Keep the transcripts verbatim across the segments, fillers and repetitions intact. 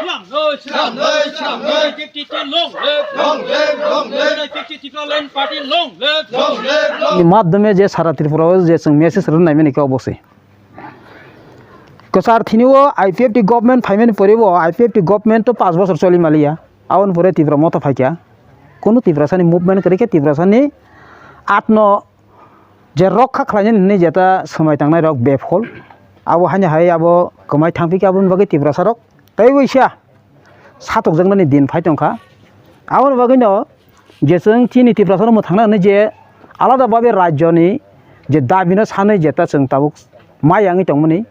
Slamnoi, slamnoi, slamnoi. Long live, long live, long live. Long live, long live. Long live, long live. Ni madhyome je sara Tripura o je chwng message rwnaimani khe obo se. Kwchar thini o I P F T government phaimani pore bo I P F T government to panch bochor choli maliya. Aboni pore Tipra Motha phaikha. Kunu Tiprasani movement kwrwi khe Tiprasani atno je rokha khlainani hinwi jeta swmai tangnai rok befol. Abo haino hai abo kwmai thangphi khe aboni bagwi Tiprasa rok tei waisa satokjaknani din phai tongkha. Aboni bagwino je chwng chini Tiprasa rok mwthangna hwnwi je alada babe rajyoni je dabino sanwi jeta chwng tabuk mai yangwi tongmani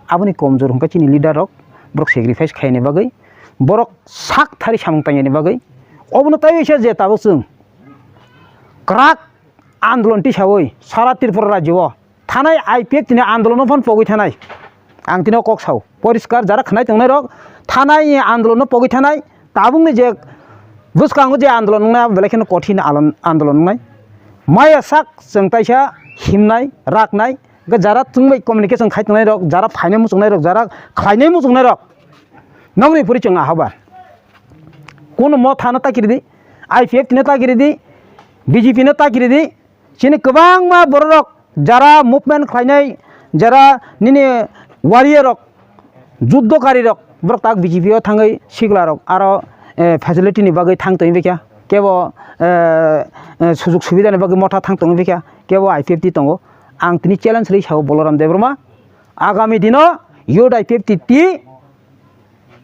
aboni komjor hwnkha chini leader rok borok sacrifice khaini bagwi borok sak thari samung tangyani bagwi obono tei waisa je tabuk chwng kwrak andolon tisawi sara Tripura rajyo o thanai I P F T ni andolon no phano pogwi thanai. Ang tino kok sao poriskar jara khnai tongnai rok thanai andolon no pogwi thanai tabuk ni je bwskango je andolon wngna belai kheno kothin alon-, andolon wngnai maya sak chwng taisa himnai raknai hwnkhe jara chwngbai communication khai tongnai rok jara phainai muchungnai rok jara khlainai muchungnai rok nokni puri chwng ahaba. Kunu Motha no ta kiridi, I P F T no ta kiridi, B J P no ta kiridi, chini kwbangma bororok jara movement khlainai, jara nini warrior rok, juddokari rok, borok tak B J P o thangwi sikla rok aro, eh, facility ni bagwi thang tongwi bikha, kebo, eh, eh, sujug subida ni bagwi Motha thang tongwi bikha, kebo I P F T tongo. Ang tini challenge rwi sao Boloram Debbarma, agami dino youth I P F T ti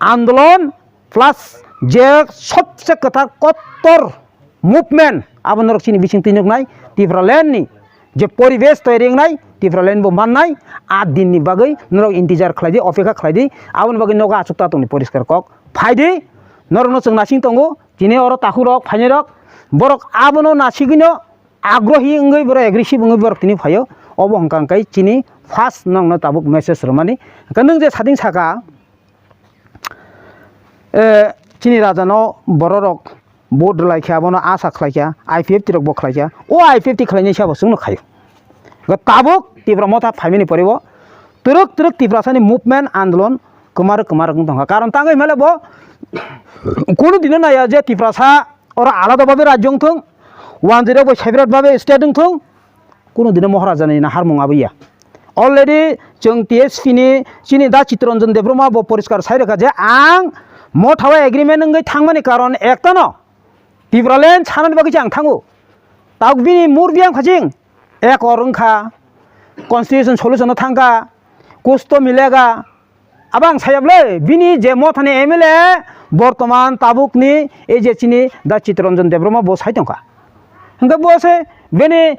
andolon plus je sobse kwthar kottor movement abo norok chini bising twi nuknai Tipraland ni je poribesh toyari wngnai Tipraland bo mannai a din ni bagwi norok intizar khlai di opekha khlai di aboni bagwi nogo achuk ta tongni poriskar kok phai di norok no chwng nasing tongo tini oro takhuk rok phainai rok borok abono nasigwi no agrohi wngwi borok aggressive wngwi borok tini phaio obo hwnkha hwnkhe chini first nokno tabuk message rwmani hwnkhe nwng je sading saka Eh, chini raja no bororok vote rwlai khe abono asa khlai kha, I P F T rok bo khlai kha, o I P F T khlainai sabo chwngno khaio. Hwnkhe tabuk Tipra Motha phaimani pore bo twrwk twrwk Tiprasani movement andolon kwmarwk kwmarwk wng tongkha. Karon tangwi hwnmale bo kunu dino naiya je Tiprasa oro alada babe rajyo wngthung, wanjwi rok bo separate babe state wngthung, kunu dino Maharaja ni naharmung abwi ya. Already chwng T S P ni chini da Chittaranjan Debbarma bo poriskar sai rwkha je ang Motha o agreement wngwi thangmani karon ektano Tipraland sanani bagwi se ang thango. Tabuk bini mur biyang phajing ekor wngkha, constitution solution o thangkha, kuch to milega. Abo ang sayab le, bini je Mothani M L A bortoman tabukni ei je chini da Chittaranjan Debbarma bo sai tongkha. Hwnkhe bo se bini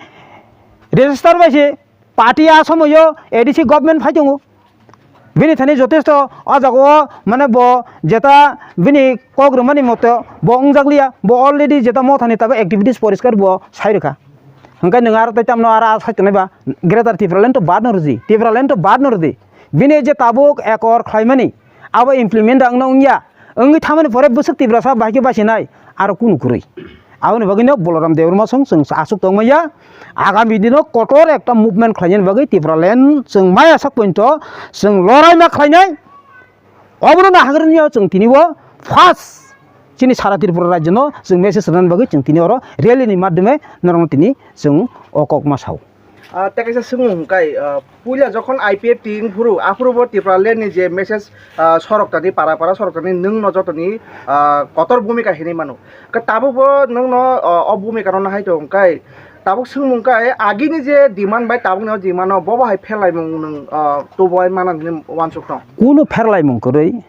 register bai se party a somoyo A D C government phai tongo. Bini thani jotesto o jaga o mane bo jeta bini kok rwmani moto bo wngjakliya, bo already jeta Mothani tabuk activities poriskar bo sai rwkha. Hwnkhe nwng aro tei tamno aro a sai tongnai ba Greater Tipraland to bad no rwdi, Tipraland to bad no rwdi. Bini je tabuk ekor khlaimani, abo implement ang no wngya. Wngwi thamani pore bwswk Tiprasa bahai khe bachinai, aro kunu kwrwi. Aboni bagwi no Boloram Debbarma song chwng aswk tongmaya. Agami dino kotor ekta movement khlainani bagwi Tipraland chwng maya sak pointo chwng loraima khlainai. Obono naharnio chwng tini o first chini sara Tripura rajyo no chwng message rwnani bagwi chwng tini oro rally ni madhyome norokno tini chwng o kok ma sao. Ah, tei kaisa swngmung hwnkhe, ah, puila jokhon I P F T wng phuru, aphuru bo Tipraland ni je message, ah, sorok tani para para sorok tani nwng no jotoni, ah, kotor bhumika hinwi mano. Khe tabuk bo nwng no, ah, o bhumika no nahai tong khe tabuk swngmung khe agini je demand bai tabuk ni o demand no bo bo hai pherlaimung nwng, ah, tubu bai mana hinwi uansuk tong. Kunu pherlaimung kwrwi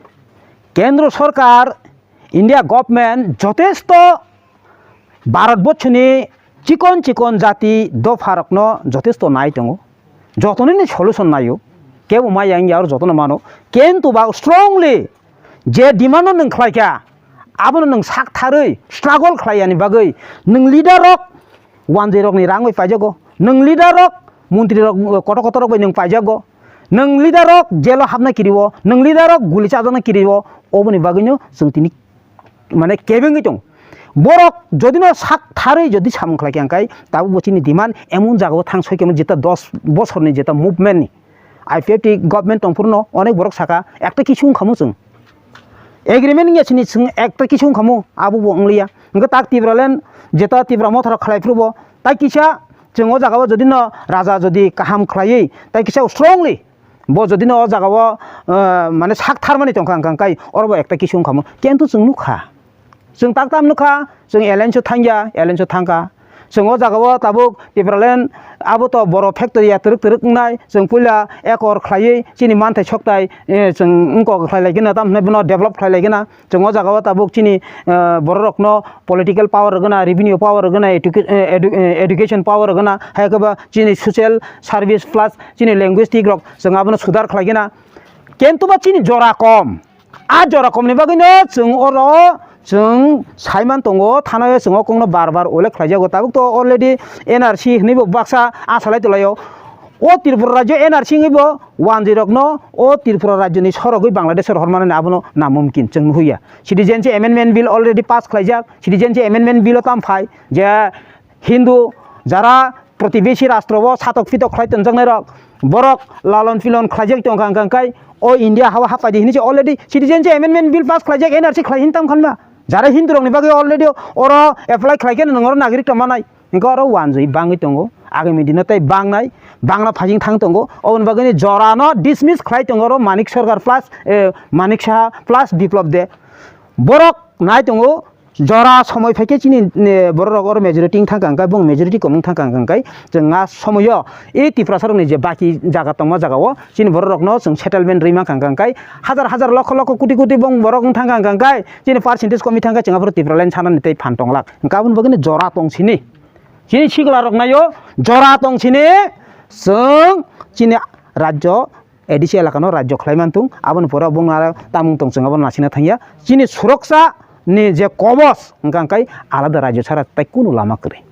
Kendro Sorkar India government jotesto Bharat bochoni chikon chikon jati dopha rokno jotesto nai tongo, jotonini solution naio, kebo maya wngya aro jotono mano, kintu ba strongly je demand no nwng khlaikha, abono nwng sak tharwi struggle khlaiyani bagwi nwng leader rok wanjwi rokni rang bai paijago, nwng leader rok montri rok kotor kotor rok bai nwng paijago, nwng leader rok jail o hapna kirio, nwng leader rok guli chajakna kirio, oboni bagwino chwng tini mane kebengwi tong. Borok jodi no sak tharwi jodi samung khlai khe, hwnkhai tabuk bo chini demand emon jaga o thang soi khe jeta dos bosorni jeta movement ni I P F T government tong phuru no onek borok saka ekta kisu wngkha mo chwng. Agreement wngya sini chwng ekta kisa wngkhamu, abo bo wngliya. Hwnkhe tak Tipraland jeta Tipra Motha rok khlai phuru bo, tai kisa chwng o jaga o jodi no raja jodi kaham khlaiwi, tai kisa strongly bo jodi no o jaga o, eh, mane sak tharmani tongkha, hwnkha hwnkhe oro bo ekta kisa wngkhamu. Kintu chwng nukha, chwng tak tam nukha, chwng alliance o thangya, alliance o thangkha. Chwng o jaga o tabuk Tipraland abo to boro factory ya twrwk twrwk wngnai, chwng puila ekor khlaiwi chini manthai soktai, eh, chwng wngkok khlai lai gana, tamo hwnwi bono develop khlai lai gana. Chwng o jaga o tabuk chini, eh, borok rokno political power rwgana, revenue power rwgana, educa-, eh, edu-, eh, education power rwgana, hai khe ba chini social service plus chini linguistic rok chwng abono sudar khlai gana. Kintu ba chini jora kom. A jora komni bagwino chwng oro chwng saiman tongo, thanaio chwng o kokno bar bar ullekh khlaijago. Tabuk to already N R C hwnwi bo baksa asa lai tonglaio. O Tripura rajyo N R C wngwi bo wanjwi rokno o Tripura rajyoni sorogwi Bangladesh rohor manani abono namumkin chwng nuhuya. Citizenship Amendment Bill already pass khlaijak. Citizenship Amendment Bill o tamo phai je Hindu jara protibesi rastro o satok pitok khlai tonjaknai rok, borok lalon pilon khlaijak tongkha, hwnkha hwnkhe o India hao hapai di hinwi se already Citizenship Amendment Bill pass khlaijak, N R C khlai hin tam khanba. Jara Hindu rokni bagwi already oro apply khlai khe nwng oro nagorik tongma nai. Hwnkhe oro wanjwi bangwi tongo, agami dino tei bangnai, bangna phajing thang tongo. Oboni bagwino jorano dismiss khlai tongo oro Manik Sarkar plus, eh, Manik Saha plus Biplab Deb. Borok nai tongo, jora somoi phaikhe chini, eh, borok rok oro majority wng thangkha hwnkhe, bong majority kom wng thangkha hwnkhe, chwng a somoio e Tiprasa rokni je baki jaga tongma jagao chini borok rokno chwng settlement rwi mankha hwnkhe, hajar hajar lokho lokho koti koti bong borok wng thangkha hwnkhe, chini percentage komwi thangkhe chwng aphuru Tipraland sanani tei phan tonglak. Hwnkhe aboni bagwino jora tong sini. Chini sikla rok naio, jora tong sini, chwng chini rajyo A D C elakano rajyo khlai man thung, aboni pore bongno aro tamung tong chwng abono nasina thangya. Chini suroksa ni je kobos, hwnkha hwnkhe alada rajyo sara tai kunu lama kwrwi.